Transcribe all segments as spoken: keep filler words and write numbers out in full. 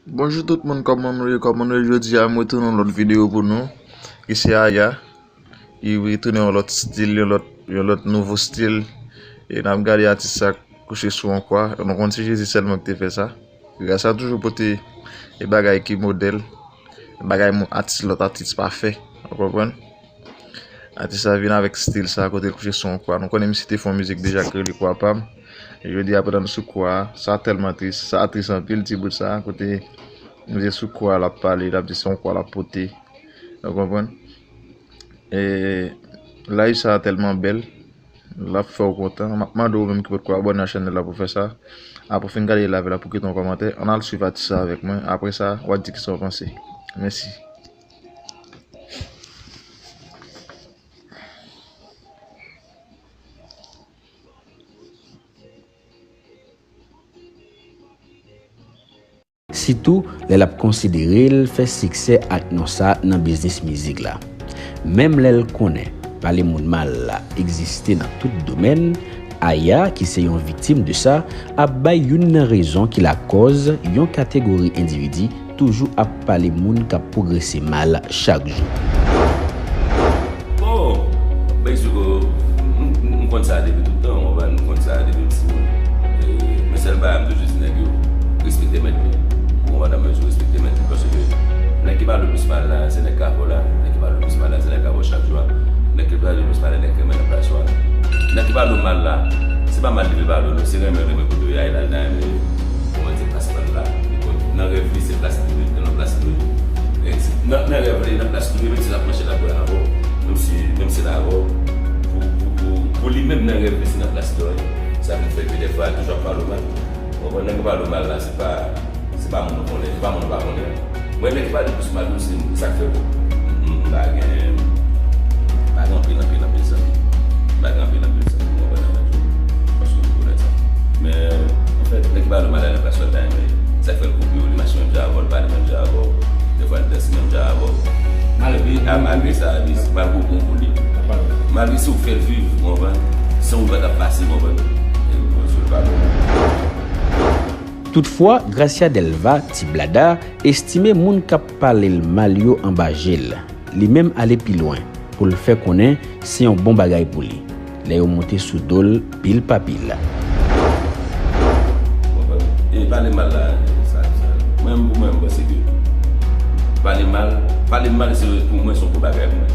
Bonjou tout moun, kòman nou ye? Kòman nou ye jodi a? M retounen yon lòt videyo pou nou. Ki se Aya. Li retounen yon lòt stil, yon lòt, yon lòt nouvo stil. E n ap gade atis sa kouche sou yon kwa. Nou konn se Jezi sèlman ki te fè sa. Gras a toujou pote e bagay ki modèl, bagay moun, atis, lòt atis pa fè. Ou konprann? Atis la vin avèk stil sa, kote l kouche sou yon kwa. Nou konnen misye te fè yon mizik deja ki rele Kwa Pa M. Jodi a pandan l sou kwa a, sa tèlman tris, sa tris anpil, ti bout sa, kote misye sou kwa, l ap pale, l ap di se yon kwa l ap pote. Ou konprann? E live sa tèlman bèl, l ap fè w kontan. M ap mande w menm ki potko abòne a chanèl la pou fè sa. Apre w fin gade live la, pou kite yon kòmantè, ann al swiv atis sa avèk mwen. Apre sa, w a di kisa w panse. Mèsi. Sitou lè l ap konsidere l fè siksè ak non sa nan biznis mizik la. Menm lè l konnen pale moun mal la egziste nan tout domèn, Aya, ki se yon viktim de sa, ap bay youn nan rezon ki lakòz yon kategori endividi toujou ap pale moun k ap pwogrese mal chak jou. Bon, Mexico, m, m, m konn sa depi tout tan, w konprann, m konn sa depi m timoun. E, men sèl bagay m toujou di nèg yo, respekte mèt yo. Ou konprann, men toujou respekte mèt yo, paske nèg ki pale w plis mal la, se nèg k ap avè w la. Nèg ki pale w plis mal la, se nèg k ap avè w chak jou a. Nèg ki pale w plis mal la, nèg ki renmen nan plas ou a. Nèg ki pale w mal la, se pa mal li vle pale w, non, se renmen, renmen kote w ye a, e l al nan renmen, kòman di, plas pa l la. Li konn, nan rèv li, se plas li vle, nan plas li vle. E, nan, nan rèv li, nan plas li vle, menm si l ap mache, l ap bwè avè w, menm si, menm si l avè w, pou, pou, pou, pou li menm nan rèv li, se nan plas li w ye. Sa vin fè ke dèfwa, l toujou ap pale w mal. Ou konprann, nèg yo pale w mal la, se pa, se pa moun ou konnen, se pa moun ou pa konnen. Mwen, nèg ki pale plis mal yo, se sa k fè m, m pa gen, m pa gen anpil, anpil, anpil zanmi. M pa gen anpil, anpil zanmi, mwen, nan rèv yo. Paske m konnen sa. Men, anfèt, nèg ki pale w mal la, nan plas ou a, l ta renmen. Sa k fè l kopi w, li mache menm jan avè w, li pale menm jan avè w. Dèfwa, li danse menm jan avè w. Epi, a, malgre sa, li, malgre w pran pou li. Malgre se ou k fè l viv, ou konprann? Se yon lòt ap pase, ou konprann? E, ou konprann, se l pale w mal. Toutfwa, Gracia Delva, Ti Blada, estime moun k ap pale l mal yo anba je l. Li menm ale pi lwen pou l fè konnen se yon bon bagay pou li lè yo monte sou do l pil pa pil. E pale mal la, sa, sa, mwen menm pou mwen, m panse ke pale mal, pale mal se, pou mwen, se yon bon bagay pou mwen.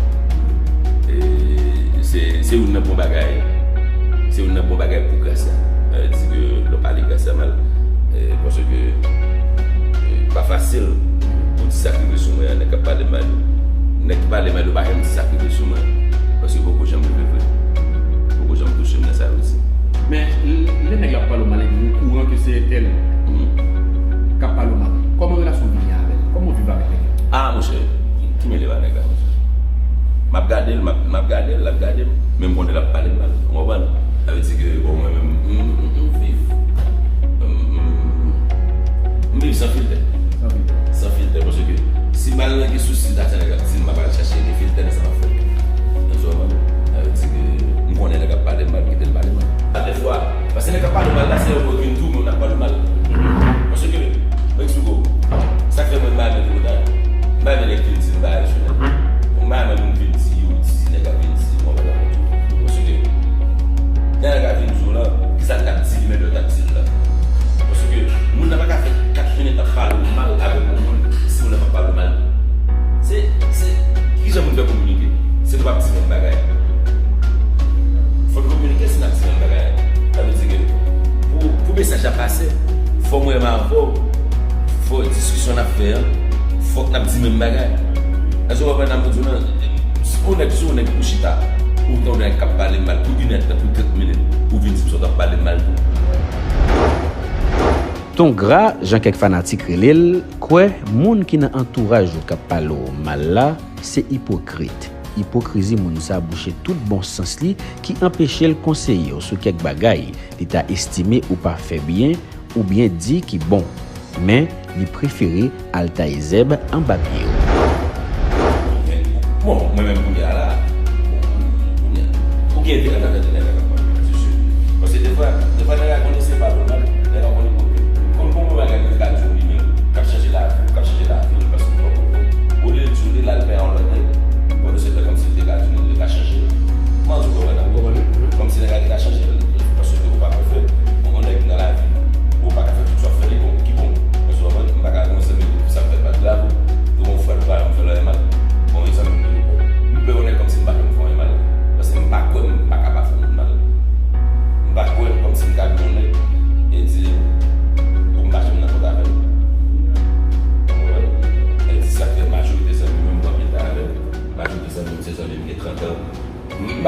E se, se youn nan bon bagay, se youn nan bon bagay pou Gracia. Sa vle di ke lè w pale Gracia mal, e, paske, e, pa fasil pou di sa k rive sou mwen an, nèg k ap pale mal yo. Nèg ki pale mal yo pa janm di sa k rive sou mwen. Paske poko janm rive vre. Poko janm touche m nan sa yo di. Men, lè nèg la ap pale w mal epi ou okouran ke se entèl k ap pale w mal, kòman relasyon w genyen avè l? Kòman w viv avèk nèg la? Ah, monchè, ki mele w a nèg la, monchè? M ap gade l, m ap, m ap gade l, l ap gade m, men m konnen l ap pale m mal. Ou konprann? Sa vle di ke, bon, mwen menm, m, m, m viv. M, m, m viv san filtè. San filtè. San filtè, paske si m al nan gen sousi, sa se nèg ap di m, m ap al chache gen filtè nan sa m ap fè. Nan sa w konprann? Sa vle di ke m konnen nèg ap pale m mal, m kite l pale m mal. A dèfwa, paske nèg k ap pale w mal la, se lè yo vin di w moun ap pale w mal. Paske, m eksplike w, sa k fè mwen m pa renmen tripotay. M pa renmen nèg vin di m bagay sou nèg. M pa renmen moun vin di yo, di nèg ap vin di m yon bagay kont ou. Paske, lè nèg la vin di w lan, kisa l t ap di li menm lè w t ap di l lan? Paske, moun nan pa ka fè kat minit ap pale w mal avèk yon moun, si moun nan p ap pale w mal tou. Se, se, kijan moun fè kominike? Si nou p ap di menm bagay. Fò n kominike si n ap di menm bagay. Sa vle di ke pou, pou mesaj la pase, fò mwen menm avè w, fò diskisyon n ap fè an, fòk n ap di menm bagay. Èske w konprann sa m di w lan? Si w nèg, si w nèg ou chita, ou tande nèg k ap pale m mal pou inèdtan, pou trant minit, ou vin di m sa w t ap pale m mal tou. Ton gra, jan kèk fanatik rele l, kwè moun ki nan antouraj ou k ap pale w mal la, se ipokrit. Ipokrizi moun sa bouche tout bon sans li ki anpeche l konseye w sou kèk bagay li ta estime ou pa fè byen oubyen di ki bon. Men, li prefere al taye zèb anba pye w. Bon, mwen menm kounye a la, kounye a, ou gen enterè nan tande nèg la k ap pale mal, se si. Paske defwa, defwa nèg la konnen se pa nòmal, nèg la konnen bon, kòm bon bagay nèg la di w li menm, k ap chanje la,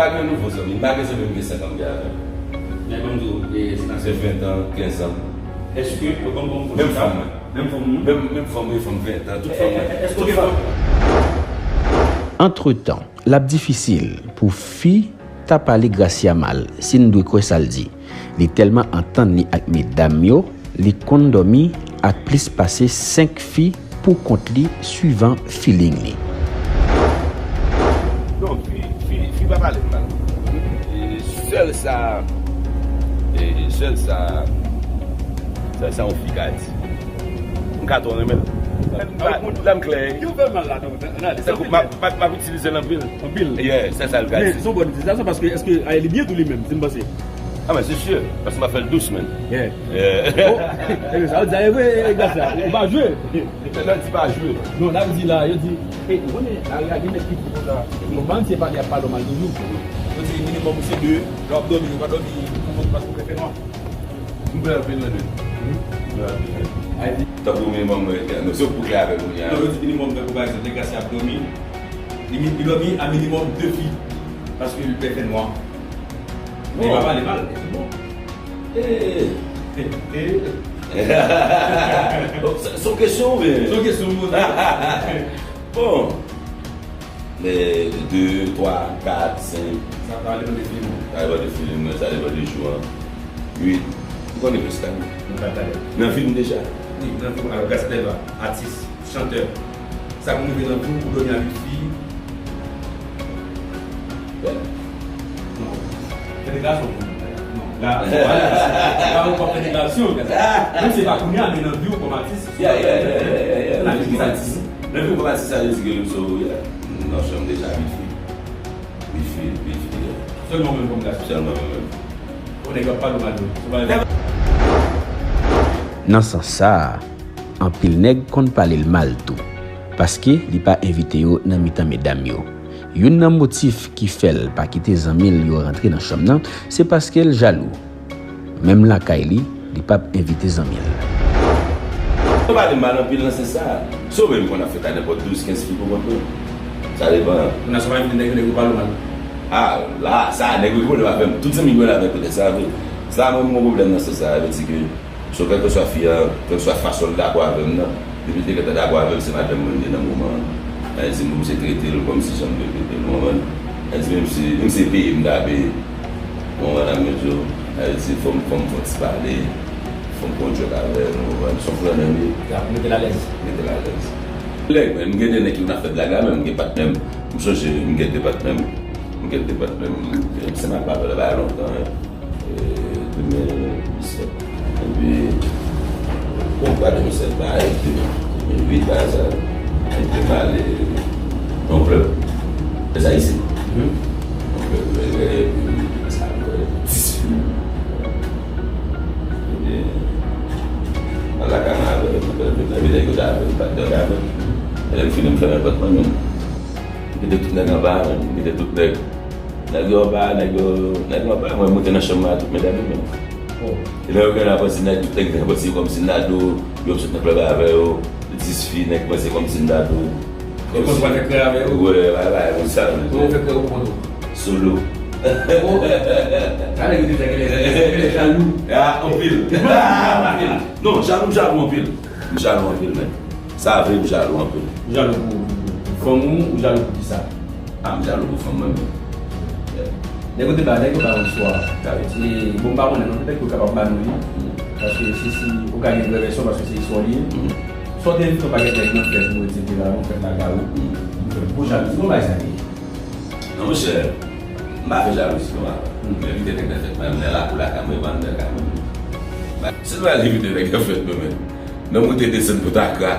Pa gen nouvo zanmi, m pa gen zanmi m gen senk an m gen avè l. Men ban m di w, e, se nan se ven tan, kenz an. Èske, bon, bon, bon, menm fanm mwen. Menm fanm ou? Menm, menm fanm, wi, fanm ven tan, tout fanm mwen. Èske ou gen fanm? Antretan, l ap difisil pou fi ta pale Gracia mal, si n dwe kwè sa l di. Li tèlman antann li ak medam yo, li konn dòmi ak plis pase senk fi pou kont li, swivan feeling li. Non, fi, fi, fi pa pale m mal. E, sèl sa, e, sèl sa, sèl sa yon fi ka di. M ka twò renmen l. Lan m klè. Yo fè mal la, non, nan, nan, tankou m ap, m ap, m ap itilize l anpil. Anpil. Yeah, se sa l ka di. Men, se yon bòn itilizasyon paske èske, a, li byen tou li menm, si m panse. Ah, men se si, paske m ap fè l dous, menm. Yeah. Yeah. Oh, e sa yo di, sa e vre, e, Gracia, ou pa jwe. Lè yo di pa jwe. Non, la yo di la, yo di, e, ou konnen, la, la, gen nèg ki di konsa, bon, ban se pale ap pale mal toujou. Yo di minimòm ou se de, lè w ap dòmi, ou pa dòmi, ou konn paske ou fè fè nwa. M pè anpil nan de. M pè anpil nan de. Tankou minimòm mwen, nou se pou klè avè nou, ya. Non, yo di minimòm, tankou pa egzanp, nèg la se ap dòmi. Li mi-, li dòmi a minimòm de fi. Paske li pè fè nwa. Men li pa pale mal, men se bon. Eh. Eh, eh. Se, se yon kesyon oubyen? Se yon kesyon m poze. Bon. Men de, twa, kat, senk. Sa va depann de filim ou. Sa depann de filim mwen, sa depann de jou an. Uit. Ou konnen plis ka. Nan vi m deja. Wi, nan vi w. Alò, Gracia Delva, atis, chantè. Sa pou rive nan vi w, ou dòmi avèk fi. Non. Fè deklarasyon pou mwen. Non. La, la, la, ou pa fè deklarasyon. Menm si se pa kounye a, men nan vi w kòm atis, yeah, yeah, yeah, yeah, yeah. Nan vi w kòm atis. Nan vi w kòm atis, sa vle di ke m sou, yeah. Nan chanm deja, uit fi. Uit fi, uit fi, yeah. Sèlman mwen kòm gason. Sèlman mwen menm. Yon nèg ap pale w mal tou. Nan sans sa a, anpil nèg konn pale l mal tou, paske li pa envite yo nan mitan medam yo. Youn nan motif ki fè l pa kite zanmi l yo rantre nan chanm nan, se paske l jalou. Menm lakay li, li p ap envite zanmi l. Yo pale m mal anpil nan sans sa a. Si w vle m konn ap fèt ak nenpòt douz, kenz fi pou kont mwen. Sa depann. Ou nan sou pa envite nèg yo, nèg yo pale w mal. Ah, la, sa, nèg yo gen pwoblèm avè m. Tout zanmi m yo la avè m poutèt sa, vre. Sa, mwen, m gon pwoblèm nan sans sa a, vle di ke So, kèlkeswa fi a, kèlkeswa fason l dakò avè m nan, depi l te gentan dakò avè m, se madanm mwen li ye nan moman an. Sa vle di, m oblije trete l kòmsi jan m dwe trete l, ou konprann? Sa vle di, menm si, menm si se peye m ta peye, ou konprann sa m vle di w? Sa vle di, fò m, fò m fè yon ti pale, fò m pran yon djòk avè l, ou konprann? Se yon flannè m ye. Mete l alèz. Mete l alèz. Lè, men, m gen de nèg ki konn ap fè blag la, men m gen patnè m. M sonje, m gen de patnè m. M gen de patnè m. Se m ak Babèl la, pa lontan, hein. E, de mil disèt. Epi, bon, pa de mil disèt, ba, e, de mil uit, ba, sa, epi m ale nan klèb. Lè sa isi. Nan klèb, e, e, epi, sa, e, dis fi. Epi, al lakay mwen avè l, epi, epi, epi, nèg yo t avè m, pa t dòmi avè m. Lè m fini, m fèmen pòt mwen, men m kite tout nèg anba, men m kite tout nèg. Nèg yo anba, nèg yo, nèg yo anba, mwen moute nan chanm mwen ak tout medam yo menm. Oh. E lè yo gen la panse nèg, tout nèg gen panse kòmsi m ta dou, yo m sot nan klèb avè yo, dis fi, nèg panse kòmsi m ta dou. E kont w al fè krè avè yo? Wè, bay, bay, konn sa, men. Kòman w fè krè ou kont ou? Solo. Oh. Sa nèg yo te fè genlè, genlè jalou. Ah, anpil. Anpil. Non, jalou, m jalou anpil. M jalou anpil, men. Sa vre, m jalou anpil. Ou jalou pou, pou, pou fanm ou, ou jalou pou kisa? Ah, m jalou pou fanm mwen menm. Nèg yo te ba, nèg yo ba yon istwa. E, bon, m pa konnen non, petèt ke yo kapab ba nou li. Paske se, si ou ka gen vrè vèsyon, paske se istwa w li ye. Sa w te envite yon pakèt nèg nan fèt ou, etsetera, yon fèt lakay ou. Yon fèt gwo jalouzi, bon bagay sa te ye. Non, monchè, m pa fè jalouzi non, papa. M envite nèg nan fèt mwen, m nan lakou lakay mwen, m anndan kay mwen. Si m al envite nèg nan fèt mwen, men. Nan moute desann pou taka.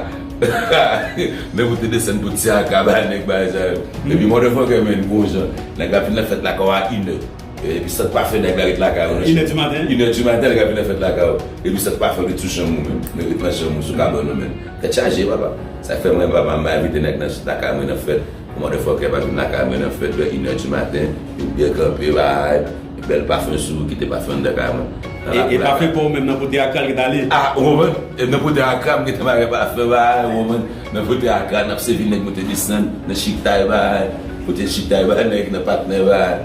Nan moute desann pou ti aka, bay nèg bagay sa yo. Epi motherfucker, men, bon jan. Nèg la vin nan fèt lakay w a inè. Epi sant pafen nèg la ret lakay ou nan chanm. Inè di maten? Inè di maten, nèg la vin nan fèt lakay ou. Epi sant pafen ret sou chanm ou, men. Ret nan chanm ou, sou kabann ou, men. Tèt chaje, papa. Sa fè mwen, papa, m pa envite nèg nan lakay mwen nan fèt. Motherfucker pa vin lakay mwen nan fèt vè inè di maten, vin byen kanpe, bay, bèl pafen sou ou, kite pafen anndan kay mwen. E, e pafen pa w menm nan pote akra l ret ale? Ah, ou konprann? E nan pote akra, m gentan mare pafen, bay, ou konprann? Nan pote akra, n ap sèvi nèg moute desann, nan chiktay, bay, pote chiktay, bay, nèg nan patnè, bay.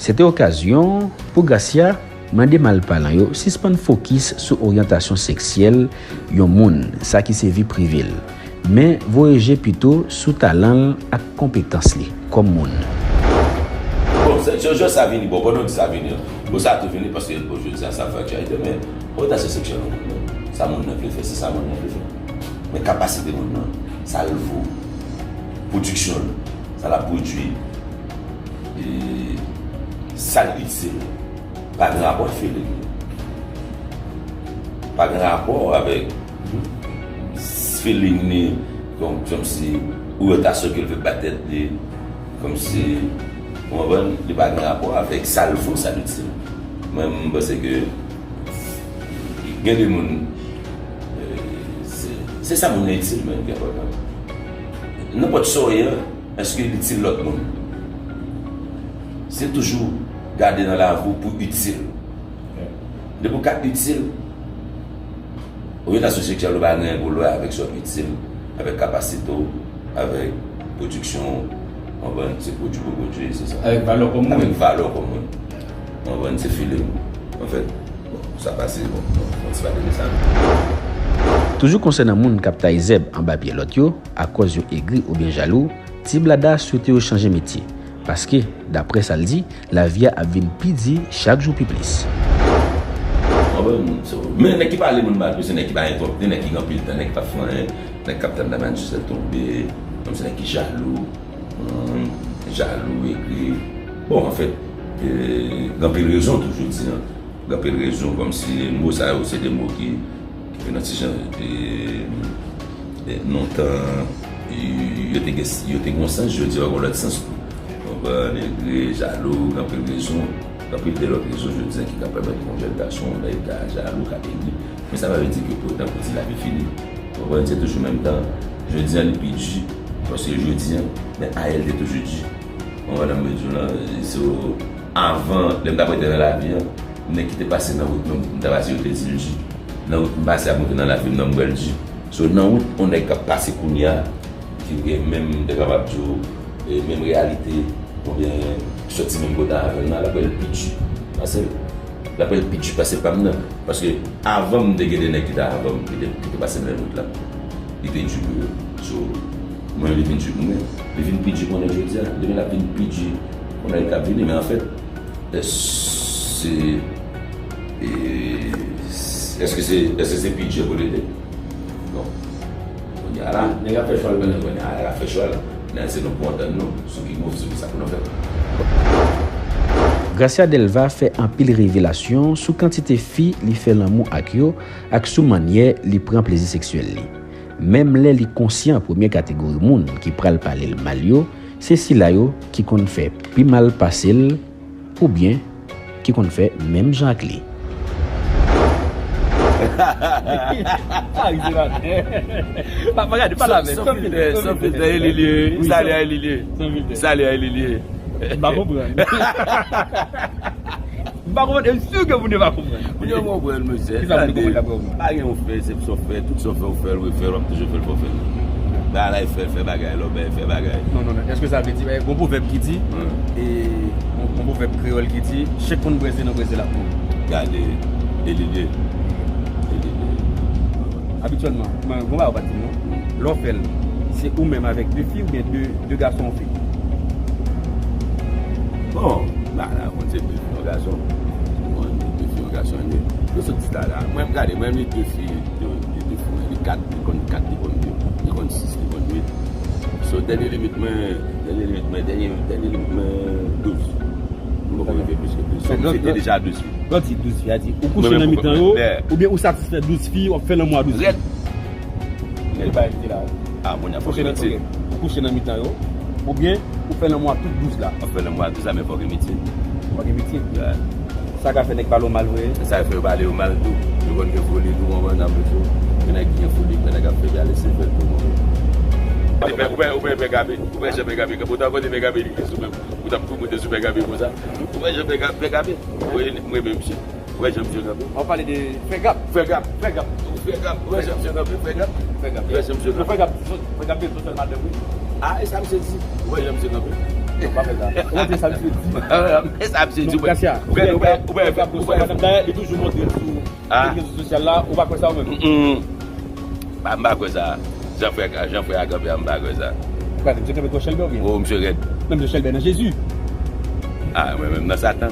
Se te okazyon pou Gracia mande malpalan yo sispann fokis sou oryantasyon seksyèl yon moun, sa ki se vi prive l, men voye je pito sou talan l ak konpetans li kòm moun. Bon, se, se, se sa vini, bon, pandan w di sa vini an. Bon, sa tou vini paske, bon, jodi a sa fè aktyalite, men oryantasyon seksyèl yon moun, sa moun nan vle fè, se sa moun nan vle fè. Men kapasite moun nan, sa l vo, pwodiksyon l, sa l ap pwodui, e sa l itil, pa gen rapò ak feeling li. Pa gen rapò avèk feeling li, donk, kòmsi oryantasyon ke l vle ba tèt li, kòmsi, ou konprann, li pa gen rapò avèk sa l vo, sa l itil. Mwen, m panse ke gen de moun, e, se, se sa moun nan itil, men, ki enpòtan. Nenpòt sa w ye a, èske l itil lòt moun? Se toujou gade nan lavi w pou itil. Depi w ka itil, Oryantasyon seksyèl ou pa gen pou l wè avèk sa w itil, avèk kapasite w, avèk pwodiksyon w, w konprann? Se pwodui pou pwodui, se sa. Avèk valè w kòm moun. Avèk valè w kòm moun. W konprann? Se feeling. Anfèt, bon, sa pase, bon, bon, fon ti pale de sa. Toujou konsènan moun k ap tay zèb anba pye lòt yo, akòz yo egri oubyen jalou, Ti Blada swete yo chanje metye. Paske, daprè sa l di, lavi a ap vin pi di chak jou pi plis. Konprann? So, men nèg ki pale moun mal tou, se nèg ki pa gen kòb, nèg ki gen anpil tan, nèg ki p ap fè anyen, nèg k ap tann la Manchester tonbe, kòmsi nèg ki jalou, hmm, jalou, egri. Bon, anfèt, eh, gen anpil rezon tou, jodi a. Gen anpil rezon, kòmsi mo sa yo, se de mo ki, ki vin nan ti jan, eh, eh, lontan, yo te gen, yo te gen yon sans, jodi a, yo gen yon lòt sans tou. Donk, eh, egri, jalou, gen anpil rezon, gen anpil de lòt rezon, jodi a, ki ka pèmèt yon jèn gason, nèg ka jalou, ka egri. Men sa pa vle di ke pou otan pou di lavi fini. Ou konprann, se toujou menm tan. Jodi a, li pi di, paske jodi a, men ayè, li te toujou di. Ou konprann, m di w lan, se avan, lè m t ap rete nan lavi a, nèg ki te pase nan wout mwen, m t ap pase, yo te di l di. Nan wout m pase ap monte nan lavi m nan, m wè l di. So, nan wout, yon nèg k ap pase kounye a, ki gen menm, m te kapab di w, e menm reyalite, oubyen soti menm kote avè m nan, l ap wè l pi di pase l. L ap wè l pi di pase pa m nan. Paske avan m te gen de nèg ki te avan m, ki te, ki te pase menm wout la. Li te di pou yo. So, mwen, li vin di pou mwen. Li vin pi di pou mwen jodi a. Demen, l ap vin pi di pou nèg k ap vini. Men anfèt, èske, e, èske se, èske se pi di pou l rete? Non. Kounye a la, nèg ap fè chwa l, kounye a, nèg ap fè chwa l. Nèg se nou pou antann nou, sou ki gwo, sou ki sa pou nou fè. Gracia Delva fè anpil revelasyon sou kantite fi li fè lanmou ak yo ak sou mannyè li pran plezi seksyèl li. Menm lè li konsyan premye kategori moun ki pral pale l mal yo, se sila yo ki konn fè pi mal pase l, oubyen ki konn fè menm jan ak li. Pa ri, se pa vre. Pa, pa gade, pale avè l. San filtè, san filtè, e li li ye. Wi, salye a, e li li ye. San filtè. Salye a, e li li ye. M pa konprann. M pa konprann, e m si ke moun yo pa konprann. Moun yo konprann, mesye. Kisa moun yo konprann daprè ou? Pa gen yon fè, se sa w fè, tout sa w fè, ou fè l, refè l, w ap toujou fè l, fò w fè l. Bagay la, e fè, fè bagay, lè w bay, fè bagay. Non, non, non. Èske sa vle di, eh, gon pwovèb ki di, e, gon, gon pwovèb kreyòl ki di, chen k konn breze nan breze l ap mouri. Gade, e li de, e li de. Abityèlman, mwen, gon bagay ou pa t di m non. Lè w fè l, se ou menm avèk de fi oubyen de, de gason ou fè? Bon, ba la, mwen se de fi, yon gason. Mwen, de fi, yon gason, li. Nou sot di sa la. Mwen, m gade, mwen, m li de fi, de, de, de fi, li kat, li konn kat, li konn de, li konn sis, li konn uit. So, dènye limit mwen, dènye limit mwen, dènye, dènye limit mwen, douz. M poko rive plis ke douz. So, m fete deja douz fi. Lè w di douz fi, a di, ou kouche nan mitan yo, oubyen ou satisfè douz fi, w ap fè lanmou a douz fi? Rèd. Rèd. Bagay ki la. Ah, moun nan fòk mete. Ou kouche nan mitan yo, oubyen ou fè lanmou a tout douz la? M ap fè lanmou a douz la, men fòk gen mitin. Fòk gen mitin. Yeah. Sa ka fè nèg pale w mal vre. Se sa k fè yo pale yo mal tou. Yo konn gen foli tou, konprann, nan tou. Gen nèg ki gen foli, gen nèg ap fè, y a lese fè tou, konprann. Ou pè, ou pè, ou pè, pè Gabe, ou pè Jan pè Gabe, ou ta konn pè Gabe li, sou pè, ou t ap kou moute sou pè Gabe konsa. Ou pè Jan pè Gabe, pè Gabe. Mwen, mwen menm, misye. Ou wè jan misye kanpe? W ap pale de Frè Gab. Frè Gab. Frè Gab. Frè Gab. Ou wè jan misye kanpe? Frè Gab. Frè Gab. Ou wè jan misye kanpe? Frè Gab, Frè Gab, se sèl madanm, wi. Ah, e sa misye di? Ou wè jan misye kanpe? Non, pa fè sa. Ou wè sa misye di? Ah, e sa misye di, ou wè. Gracia, ou wè, ou wè, ou wè, ou wè, madanm dayè, li toujou montre l sou rezo sosyal la, ou pa kwè sa ou menm? Mm-mm. Pa, m pa kwè sa. Jan frè, jan frè a kanpe a, m pa kwè sa. Ou gade, misye kanpe twò chèlbè oubyen? Oh, misye rèd. Men misye chèlbè nan Jezi. Ah, mwen menm nan Satan.